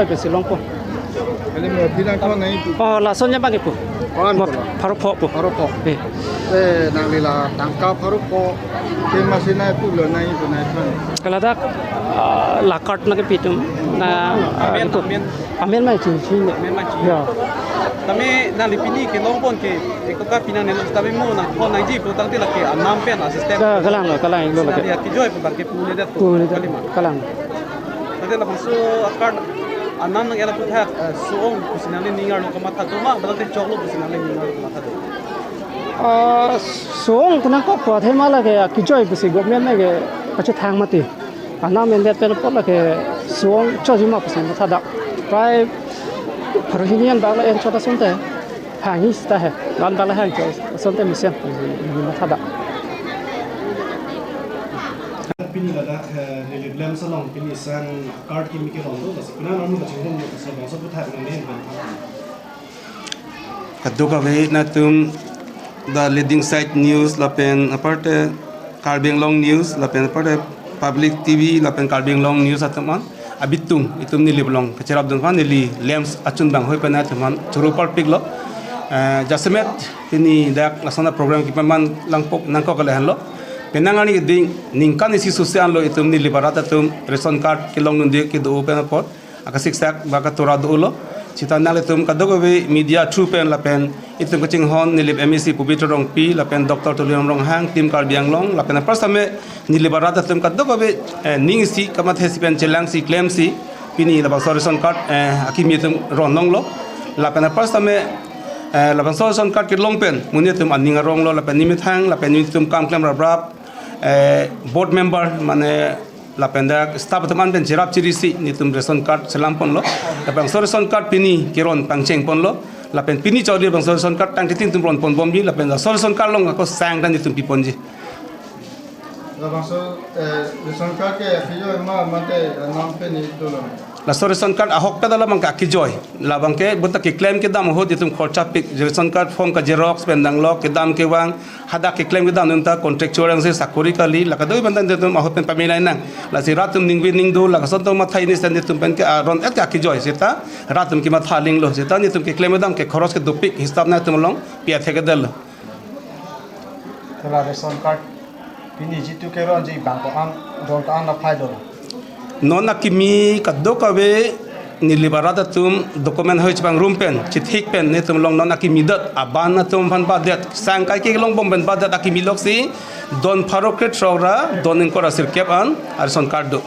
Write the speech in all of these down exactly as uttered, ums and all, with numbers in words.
Pesi longpo. Kali mo pinang ko nai tu. Oh, lason nya bagi pu. Pan mo ko. Pharo pho pu. Pharo pho. Eh. Eh, nangli la tangka pharo pho. Ke masih nai pu lo nai tu nai pan. Kaladak, ah, la card na kepi atum. Na, ah, amen, itu. Amen. Amen mai chin chin. Amen mai chin. Ya. Tame nangli pini kelong pon ke, eko ka pinang nelo, tame mo nangkok nangji pu tangte lake anam pen assistant. Ka-, kalang lo, kalang lo lake. Nangli akijoi pu bang ke pu le dat pu. Pu le dat. Kali ma. Kalang. Tangte labangso a-card anam nang-et aphuthak, eh, so-ong pusi nangli ning arlo kamatha do ma, tangte choklo pusi nangli ning arlo kamatha do? Ah, so-ong kenangkok pu athema lake akijoi pusi government nang ke pachethang mati. Anam endet pen apot lake so-ong choji ma pusi matha dak. Prai pharo hini an bak la en chot asonte. Hangji seta he. Lan bak la hang chot asonte mesen pusi matha dak. Pini ladak, eh, Nilip LAMPS along pini sang card kimi kelong do, lasi penang armu kachinghon do, lasi bangso aphuthak nangli pen. Kadokave nangtum The Leading Side News lapen aparte Karbi Anglong News lapen aparte Public T V lapen Karbi Anglong News atum an abitung itum Nilip along kacherap dun aphan neli LAMPS achun bang hoi pen nangtum aphan choro parpiklo. Eh, jasemet pini dak lason a-program kepaman langpok nangkok kali henlo. Penang arni keding ningkan isi susi anlo itum Nilip arat atum ration card kelong dunde kedo pen apot akasiksak ba katora dolo. Seta nanglitum kadokave media through pen lapen itum kachinghon Nilip M A C Pobitro Rongpi lapen Doctor Tuliram Ronghang, Team Karbi Anglong lapen apar same Nilip arat atum kadokave, eh, ning isi kamatha isi pen chelangsi klemsi pini labangso ration card, eh, akimi atum ron longlo. Lapen apar same, eh, labangso ration card kelong pen monit atum aning aronglo lapen nemethang lapen netum kam klem raprap, eh, board member mane lapen dak staff atum an pen cherap cherisi netum ration card chelang ponlo. Labangso ration card pini keron pangcheng ponlo. Lapen pini chokri labangso ration card tangte tin tum ron pon bomji lapen laso ration card along ako sang ta netum pi ponji. Labangso, eh, ration card ke akijoi ma mate, eh, anam pen ni dolo? Laso ration card ahokpet alam abang ke akijoi. Labang ke bonta keklem kedam ahut itum khorcha pik ration card form ka-xerox pen danglok kedam kevang hadak keklem kedam atum ta contractual angse sakori kali, la kadokave pen ta netum ahut pen pamilai nang. Lasi rat atum ningve ningdo, la kason atum matha ini stand atum pen ke aron et ke akijoi seta rat atum kematha linglo seta netum keklem kedam ke khoros ke dopik hisap nangtum along pi atheke del. Tela ration card pini jitu keronji bang ko-an, don ko-an aphai dolo? Non akimi kadokave Nilip arat atum document hoi chepangrum pen chethik pen netum along non akimi dat aban atum aphan badet sang kai kelong bom pen badet akimi loksi don pharo krethrok ra don ingkoi ra sirkep an a-ration card do.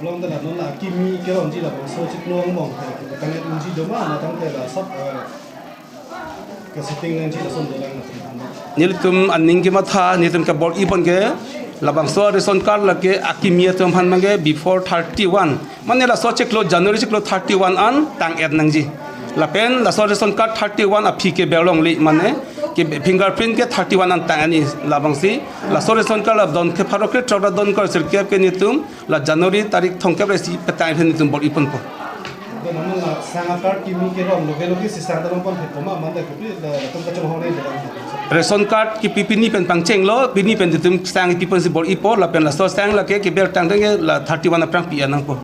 Long tela non akimi keronji labangso chiklo angbong kane unji do ma, matang tela sab, eh, Ka setting nangji lason dolang lason tanda. Nelitum aning kematha, nelitum kebor-i pon ke, labangso ration card lake akimi atum aphan abang ke before thirty-one. Mane laso chiklo January chiklo thirty-one an tang-et nangji. Lapen laso ration card thirty-one aphi keber longli mane ke fingerprint ke thirty-one an tang ani labangsi. Laso ration card la don ke pharo krethrok ra don ingkoi sirkep ke nelitum la January tarik thomkep ra isi petang aphi nelitum bor-i ponpo. Ration card kipi pini pen pangchenglo, pini pen nelitum sang kipi ponsi bor-ipo, lapen laso sang lake keber tangte la thirty-one aphrang pi-et nangpo.